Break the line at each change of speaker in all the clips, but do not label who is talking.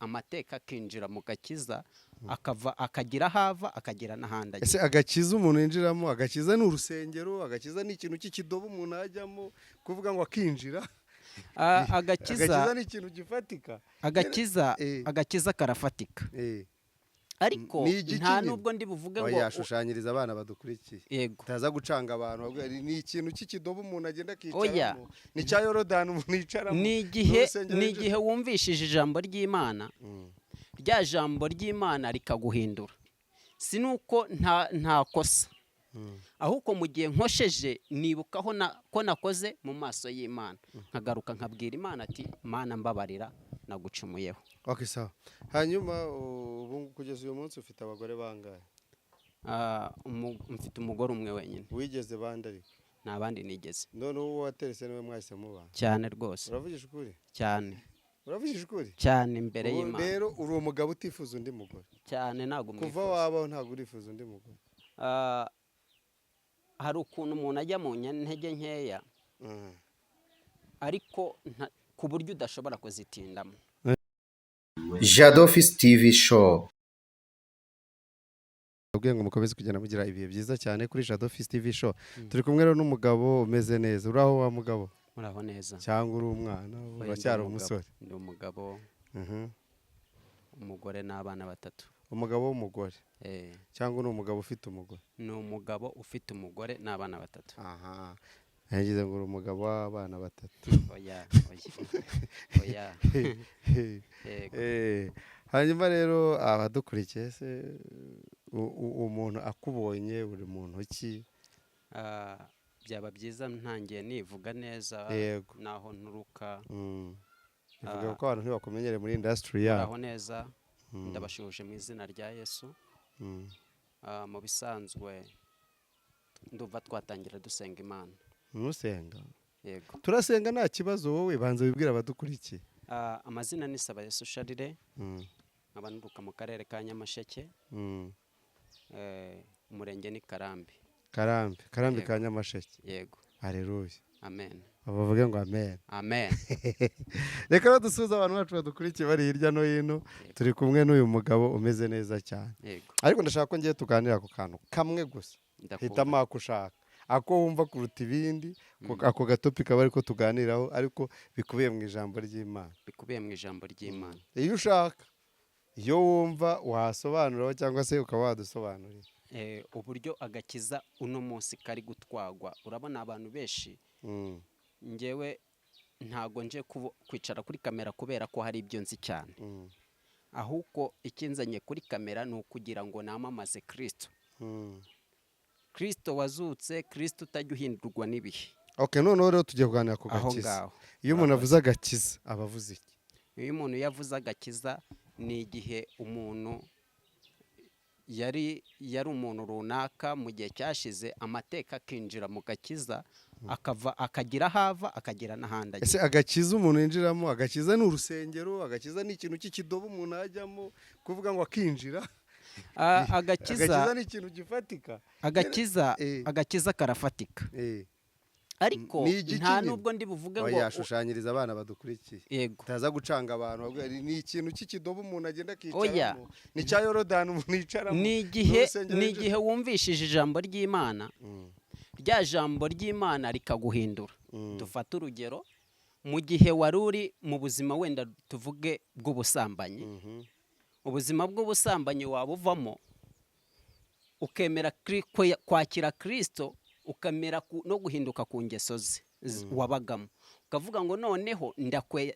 Amateka akinjira mu gakiza, akava akagira aho ava, akagira n'ahandi ajya.
Ese agakiza umuntu yinjiramo, agakiza ni urusengero, agakiza ni ikintu cy'ikidobo umuntu ajyamo, kuvuga ngo akinjira?
Agakiza
Agakiza ni ikintu gifatika?
Agakiza agakiza karafatika, ariko
Ni igiki
nta
nyine?
nubwo ndi buvuge ngo
Oya, shushanyiriza abana badukurikiye.
Yego.
Utaza gucanga abantu bavuga, ni ikintu cy'ikidobo umuntu agenda
Oya.
akicaramo, ni cya Yorodani umuntu yicaramo,
Ni igihe
urusengero
ni
yinjira-
igihe wumvishije ijambo ry'Imana, rya jambo ry'Imana rikaguhindura. Si nuko nta kosa, ahubwo mu gihe nkosheje nibukaho ko nakoze mu maso y'Imana, nkagaruka nkabwira Imana ati: "Mana, mbabarira, nagucumuyeho."
Okay, sawa. Hanyuma ubu kugeza uyu munsi ufite abagore bangahe?
Mfite umugore umwe wenyine.
Wigeze bande ariko?
Nta bandi nigeze.
None uwo waterese niwe mwahise mubana?
Cyane rwose.
Uravugisha ukuri?
Cyane.
Uravugisha ukuri?
Cyane, imbere
Ubu
y'Imana.
rero uri umugabo utifuza undi mugore?
Cyane, ntabwo
Kuva
mwifuza.
wabaho ntabwo urifuza undi mugore?
Hari ukuntu umuntu ajya mu ntege nkeya, ariko ku buryo udashobora kuzitindamo.
Jado Office TV Show.
Ubwiye ngo mukomeze kugenda mugira ibihe byiza cyane kuri Jado Office TV Show. Turi kumwe rero n'umugabo umeze neza. Uraho wa mugabo?
Muraho neza.
Cyangwa uri umwana?
Oya, ndi
Uracyari
umugabo.
umusore?
Ndi umugabo, umugore n'abana batatu.
Umugabo w'umugore?
Eh.
Cyangwa uri umugabo ufite umugore?
Ni umugabo ufite umugore n'abana batatu.
Aha yagize ngo uri umugabo w'abana batatu.
Oya, oya, oya. Yego.
Hanyuma rero abadukurikiye se, umuntu akubonye uri muntu ki?
Byaba byiza ntangiye nivuga neza naho nturuka.
Bivuga ko abantu ntibakumenyere muri industry yabo.
Muraho neza, ndabashuhuje mu izina rya Yesu. Mu bisanzwe ndumva twatangira dusenga Imana.
Musenga?
Yego.
Turasenga, nta kibazo. Wowe banza wibwira abadukurikiye.
Amazina ni Sabayesu Sharire, nkaba nturuka mu karere ka Nyamasheke, umurenge ni Karambi.
Karambi, Karambi
Yego.
ka Nyamasheke?
Yego.
Hareruya!
Amen.
Bavuge ngo amen.
Amen.
Reka rero dusuhuze abantu bacu badukurikiye bari hirya no hino. Turi kumwe n'uyu mugabo umeze neza cyane.
Yego.
Ariko ndashaka ko ngiye tuganira ku kantu kamwe gusa.
Ndakumva.
Hitamo ako ushaka, ako wumva kuruta ibindi, ako gatopic kaba ariko tuganiraho, ariko bikubiye mu ijambo ry'Imana.
Bikubiye mu ijambo ry'Imana.
Iyo ushaka, iyo wumva wasobanuraho cyangwa se ukaba wadusobanurira.
Uburyo agakiza uno munsi kari gutwagwa, urabona abantu benshi, ngewe ntago nje kwicara kuri kamera kubera ko hari ibyo nzi cyane, ahubwo ikinzanye kuri kamera ni ukugira ngo namamaze Kirisito, Kirisito wazutse, Kirisito utajya uhindurwa n'ibihe.
Okay, noneho rero tugiye kuganira ku
Aho
gakiza.
ngaho.
Iyo umuntu avuze agakiza aba avuze iki?
Iyo umuntu yavuze agakiza, ni igihe umuntu yari umuntu runaka mu gihe cyashize, amateka akinjira mu gakiza, akava akagira aho ava, akagira n'ahandi ajya.
Ese agakiza umuntu yinjiramo, agakiza ni urusengero, agakiza ni ikintu cy'ikidobo umuntu ajyamo, kuvuga ngo akinjira?
Agakiza
Agakiza ni ikintu gifatika?
Agakiza agakiza karafatika, ariko
Ni igiki
nta
nyine?
nubwo ndi buvuge ngo
Oya, shushanyiriza abana badukurikiye.
Yego.
Utaza gucanga abantu bavuga, ni ikintu cy'ikidobo umuntu agenda
Oya.
akicaramo, ni cya Yorodani umuntu yicaramo,
Ni igihe
urusengero
ni
yinjira-
igihe wumvishije ijambo ry'Imana, rya jambo ry'Imana rikaguhindura. Dufate urugero, mu gihe wari uri mu buzima, wenda tuvuge bw'ubusambanyi, ubuzima bw'ubusambanyi waba uvamo, ukemera kwakira Kirisito, ukamera no guhinduka ku ngeso ze wabagamo, ukavuga ngo: "Noneho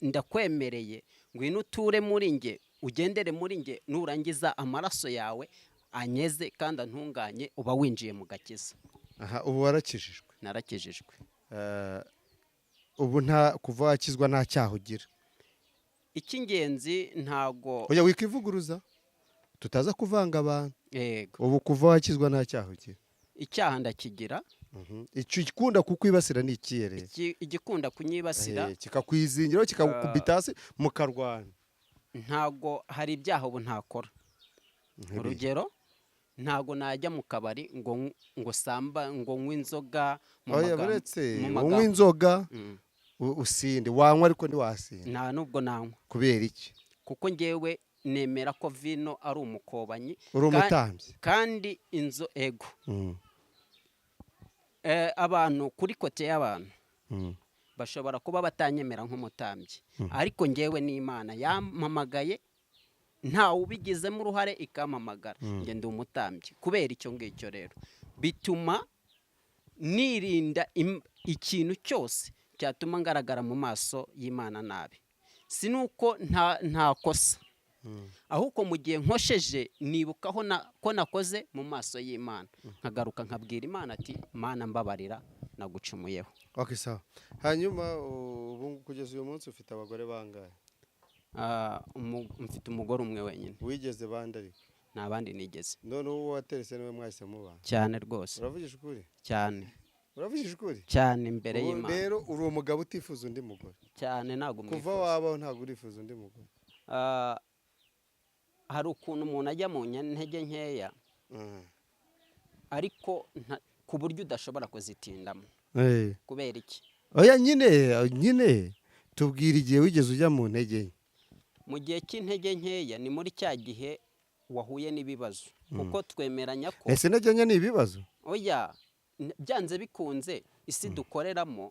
ndakwemereye, ngwino uture muri nge, ugendere muri nge, nurangiza amaraso yawe anyeze kandi antunganye," uba winjiye mu gakiza.
Aha ubu warakijijwe?
Narakijijwe.
Ubu nta kuva wakizwa nta cyaha ugira?
Icy'ingenzi ntago
Oya, wikivuguruza, tutaza kuvanga abantu.
Yego.
Ubu kuva wakizwa nta cyaha ugira?
Icyaha ndakigira.
Icyo ikunda kukwibasira ni ikihe rero?
Igikunda kunyibasira,
Kikakwizingiraho, kikagukubita hasi mukarwana.
Ntago hari ibyaha ubu ntakora.
Nk'ibi.
Urugero, ntago najya mu kabari ngo samba, ngo nywe inzoga mu
Oya,
magambo
buretse
mu
unywa
magambo
inzoga, usinde, wanywa ariko ntiwasinda?
Nta nubwo nanywa.
Kubera iki?
Kuko ngewe nemera ko vino ari umukobanyi.
Uri umutambyi.
Kandi inzo ego. Abantu kuri côté y'abantu bashobora kuba batanyemera nk'umutambyi, ariko ngewe n'Imana yampamagaye, ntawe ubigizemo uruhare, ikampamagara, njye ndi umutambyi. Kubera icyo ngicyo rero bituma nirinda ikintu cyose cyatuma ngaragara mu maso y'Imana nabi. Si nuko nta kosa, ahubwo mu gihe nkosheje nibukaho ko nakoze mu maso y'Imana, nkagaruka nkabwira Imana ati: "Mana, mbabarira, nagucumuyeho."
Okay, sawa. Hanyuma ubu kugeza uyu munsi ufite abagore bangahe?
Mfite umugore umwe wenyine.
Wigeze bande ariko?
Nta bandi nigeze.
None uwo waterese niwe mwahise mubana?
Cyane rwose.
Uravugisha ukuri?
Cyane.
Uravugisha ukuri?
Cyane, imbere
Ubu
y'Imana.
rero uri umugabo utifuza undi mugore?
Cyane, ntabwo
Kuva
mwifuza.
wabaho ntabwo urifuza undi mugore?
Hari ukuntu umuntu ajya mu ntege nkeya, ariko ku buryo udashobora kuzitindamo. Kubera iki?
Oya, nyine tubwira igihe wigeze ujya mu ntege nke.
Mu gihe cy'intege nkeya ni muri cya gihe wahuye n'ibibazo, kuko twemeranya ko
Ese intege nke ni ibibazo?
Oya, byanze bikunze isi dukoreramo.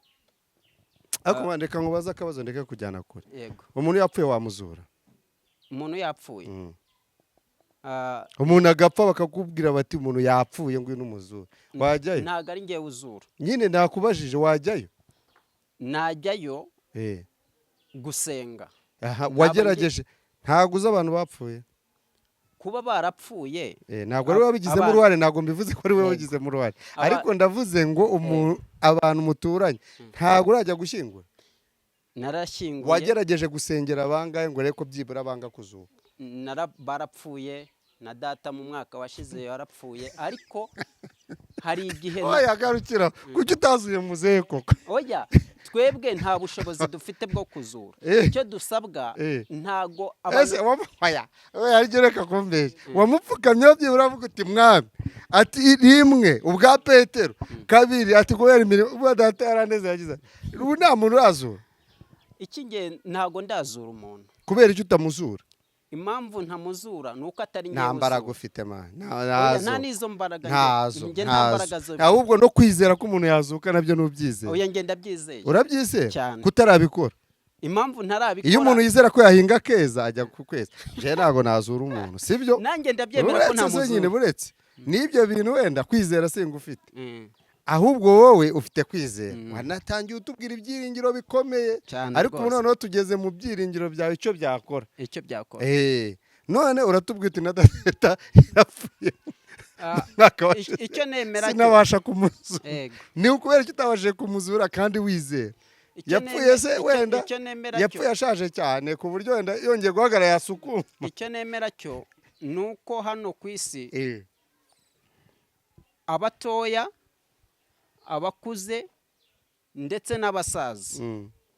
Ariko man, reka nkubaze akabazo, ndeke kujyana kure.
Yego.
Umuntu yapfuye wamuzura?
Umuntu yapfuye?
Umuntu agapfa, bakakubwira bati: "Umuntu yapfuye, ngwino umuzura," wajyayo?
Ntabwo ari ngewe uzura.
Nyine nakubajije, wajyayo?
Najyayo gusenga.
Aha, wagerageje? Ntabwo uzi abantu bapfuye?
Kuba barapfuye
Ntabwo ari wowe wabigizemo uruhare, ntabwo mbivuze ko ari wowe wabigizemo uruhare, ariko ndavuze ngo abantu muturanye, ntabwo urajya gushyingura?
Narashyinguye.
Wagerageje gusengera bangahe ngo urebe ko byibura banga kuzuka?
Barapfuye, na data mu mwaka washize yarapfuye, ariko hari igihe
Oya, garukira, kuki utazuye muzehe koko?
Oya, twebwe nta bushobozi dufite bwo kuzura. Icyo dusabwa ntago
Ese
abantu
oya oya, ariko reka kumbeshya, wamupfukamyeho byibura avuga uti: "Mwami," ati rimwe ubwa Petero, kabiri ati kubera imirimo ubwo data yaraneze, yagize ati, ubu nta muntu urazura?
Icy'ingenzi, ntago ndazura umuntu.
Kubera icyo utamuzura?
Impamvu ntamuzura ni uko atari
Nta
njyewe
mbaraga
uzura.
ufite, man.
Oya,
Ntazo.
Nta n'izo mbaraga
Ntazo.
njye nta
Ntazo.
mbaraga zo.
Ahubwo no kwizera ko umuntu yazuka nabyo nubyizera?
Oya, njye ndabyizeye.
Urabyizera?
Cyane.
Kutarabikora?
Impamvu ntarabikora,
Iyo umuntu yizera ko yahinga keza, ajya ku kwezi. Njyewe ntabwo nazura umuntu, sibyo?
Nanjye ndabyemera ko
Uretse se nyine,
ntamuzura.
buretse n'ibyo bintu, wenda kwizera singufite, ahubwo wowe ufite kwizera, wanatangiye utubwira ibyiringiro bikomeye.
Cyane
Ariko ubu
rwose.
noneho tugeze mu byiringiro byawe, icyo byakora.
Icyo byakora.
None uratubwira uti na data yapfuye mwaka washize,
Icyo nemera cyo
sinabasha kumuzura.
Yego.
Ni ukubera ko utabashije kumuzura kandi wizera? Yapfuye se wenda
Icyo nemera cyo
yapfuye ashaje cyane ku buryo wenda yongeye guhagarara yasukuma?
Icyo nemera cyo ni uko hano ku isi abatoya, abakuze ndetse n'abasaza,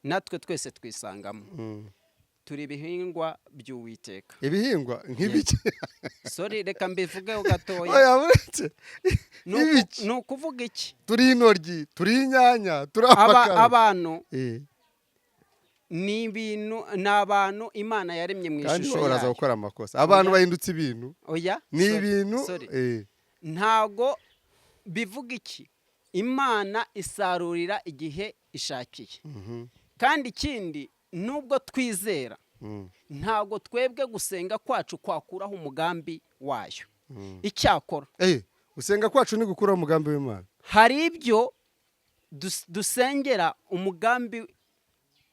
natwe twese twisangamo, turi ibihingwa by'Uwiteka.
Ibihingwa nk'ibiki?
Sorry, reka mbivugeho gatoya.
Oya, buretse. Nk'ibiki?
Ni ukuvuga iki?
Turi intoryi, turi inyanya, turi amakara.
Abantu ni ibintu, ni abantu Imana yaremye mu
Kandi
ishusho
uraza
yayo.
gukora amakosa, abantu
Oya.
bahindutse ibintu.
Oya,
Ni
sorry,
ibintu.
sorry. Ntago bivuga iki? Imana isarurira igihe ishakiye. Kandi ikindi, nubwo twizera, ntago twebwe gusenga kwacu kwakuraho umugambi wayo. Icyakora
Usenga kwacu ni gukuraho umugambi w'Imana?
Hari ibyo dusengera umugambi,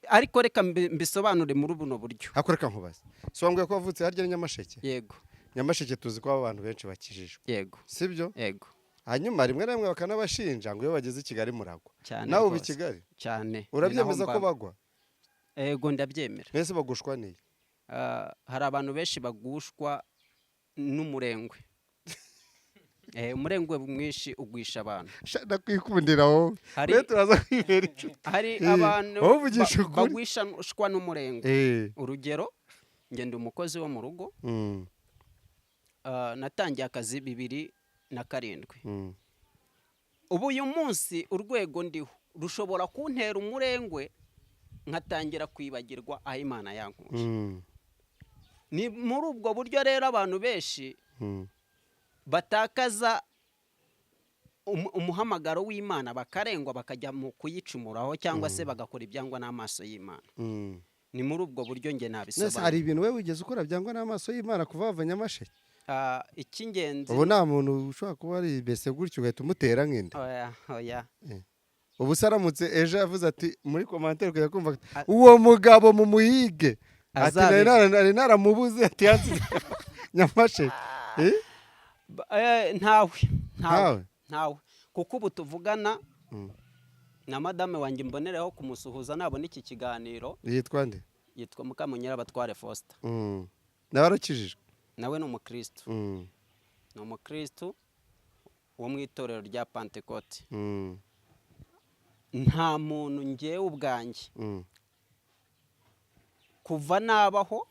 ariko reka mbisobanure muri buno buryo.
Hako reka nkubaze, si wambwiye ko wavutse harya ni Nyamasheke?
Yego.
Nyamasheke tuzi ko haba abantu benshi bakijijwe.
Yego.
Sibyo?
Yego.
Hanyuma rimwe na rimwe bakanabashinja ngo iyo bageze i Kigali muragwa.
Cyane
Nawe uba i
rwose.
Kigali?
Cyane. Ni
Urabyemeza
naho
ko
mba.
bagwa?
Yego, ndabyemera.
Mbese bagushwa n'iyi?
Hari abantu benshi bagushwa n'umurengwe. Umurengwe mwinshi ugwisha abantu.
Sha, ndakwikundira wowe. We turaza kwibera inshuti.
Hari abantu
Wowe uvugisha ukuri.
bagwishwa n'umurengwe. Urugero, ngenda umukozi wo mu rugo. Natangiye akazi 2007. Ubu uyu munsi urwego ndiho rushobora kuntera umurengwe, nkatangira kwibagirwa aho Imana yankuye. Ni muri ubwo buryo rero abantu benshi batakaza umuhamagaro w'Imana, bakarengwa, bakajya mu kuyicumuraho cyangwa se bagakora ibyangwa n'amaso y'Imana. Ni muri ubwo buryo njye
Nese
nabisobanura.
hari ibintu we wigeze ukora byangwa n'amaso y'Imana kuva wava Nyamasheke?
Ah, icy'ingenzi
Ubu nta muntu ushobora kuba aribese gutyo ugahita umutera nk'inda?
Oya, oya.
Ubu se aramutse ejo yavuze ati muri commentaire, ukajya kumva ati, "Uwo mugabo mumuhige," ati "Nari naramubuze," ati "yansize Nyamasheke." Eh?
Ntawe, ntawe.
Ntawe?
Ntawe, kuko ubu tuvugana na madame wanjye, mbonereho kumusuhuza nabona iki kiganiro.
Yitwa nde?
Yitwa Mukamunyera Batware Faustin.
Nawe arakijijwe?
Nawe ni umukristo. Ni umukristo wo mu itorero rya Pantekote. Nta muntu ngewe ubwanjye kuva nabaho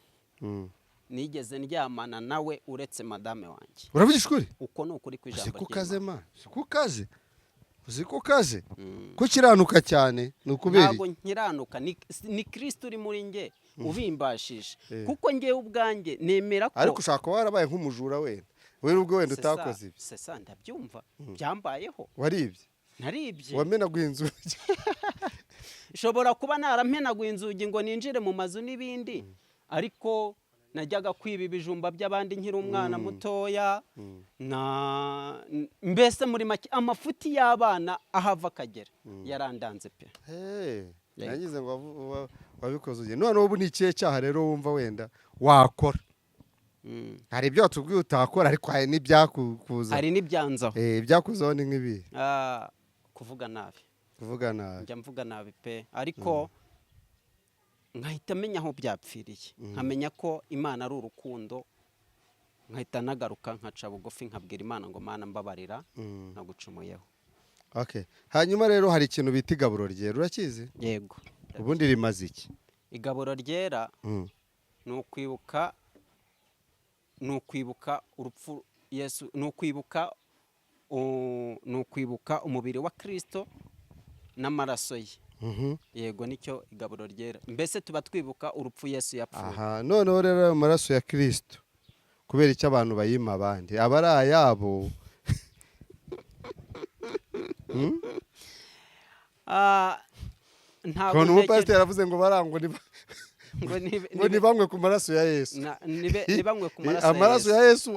nigeze ndyamana nawe uretse madame wanjye.
Uravugisha ukuri?
Uko ni ukuri
Uzi
kw'ijambo
ko ukaze
ry'Imana.
Ma, uzi ko ukaze, uzi ko ukaze, ko ukiranuka cyane, ni ukubera
Ntabwo nkiranuka, ni Kristo uri muri nge ubimbashije, kuko ngewe ubwanjye nemera ko
Ariko ushobora kuba warabaye nk'umujura wenda, wowe ubwo wenda
C'est ça,
utakoze ibi.
c'est ça, ndabyumva, byambayeho.
Waribye?
Naribye.
Wamenaguye inzugi?
Nshobora kuba naramenaguye inzugi ngo ninjire mu mazu n'ibindi, ariko najyaga kwiba ibijumba by'abandi nkiri umwana mutoya, na mbese muri make amafuti y'abana ahava akagera yarandanze pe.
Hey,
Yego.
nagize ngo wabikoze ugiye. None ubu ni ikihe cyaha rero wumva wenda wakora? Hari ibyo watubwiye utakora, ariko hari n'ibyakuza.
Hari n'ibyanzaho.
Eh, ibyakuzaho ni nk'ibi?
Ah, kuvuga nabi.
Kuvuga nabi.
Njya mvuga nabi pe, ariko nkahita menya aho byapfiriye, nkamenya ko Imana ari urukundo, nkahita nagaruka nkaca bugufi, nkabwira Imana ngo: "Mana, mbabarira, nagucumuyeho."
Okay. Hanyuma rero hari ikintu bita igaburo ryera, urakizi?
Yego.
Ubundi rimaze iki?
Igaburo ryera ni ukwibuka urupfu Yesu, ni ukwibuka umubiri wa Kirisito n'amaraso ye. Yego, nicyo igaburo ryera, mbese tuba twibuka urupfu Yesu yapfuye.
Aha noneho rero ayo maraso ya Kirisito, kubera icyo abantu bayima abandi, aba ari ayabo?
Ah, ntabwo
Ukuntu umupasiteri yaravuze ngo barangwa
ngo
ngo ni bamwe ku maraso ya Yesu.
Ni bamwe ku maraso ya
Amaraso
Yesu.
ya Yesu,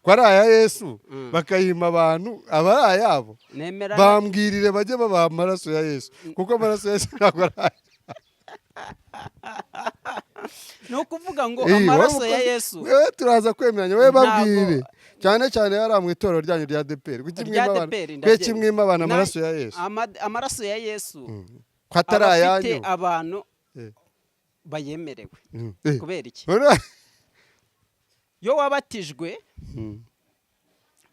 ko ari aya Yesu, bakayima abantu, aba ari ayabo?
Nemera.
Bambwirire bajye babaha amaraso ya Yesu, kuko amaraso ya Yesu ntabwo ari aya.
Ni ukuvuga ngo
Eh,
amaraso
wowe
ya Yesu
wewe turaza kwemeranya, wowe babwire cyane cyane hariya mu itorero ryanyu rya ADEPR, kuki
Rya
mwima abantu
ADEPR,
kuki
ndabyemera.
mwima abantu amaraso ya Yesu?
Amaraso ya Yesu
Ko atari
aba afite
ayanyu?
abantu bayemerewe. Kubera iki? Iyo wabatijwe,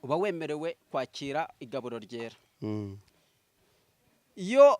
uba wemerewe kwakira igaburo ryera. Iyo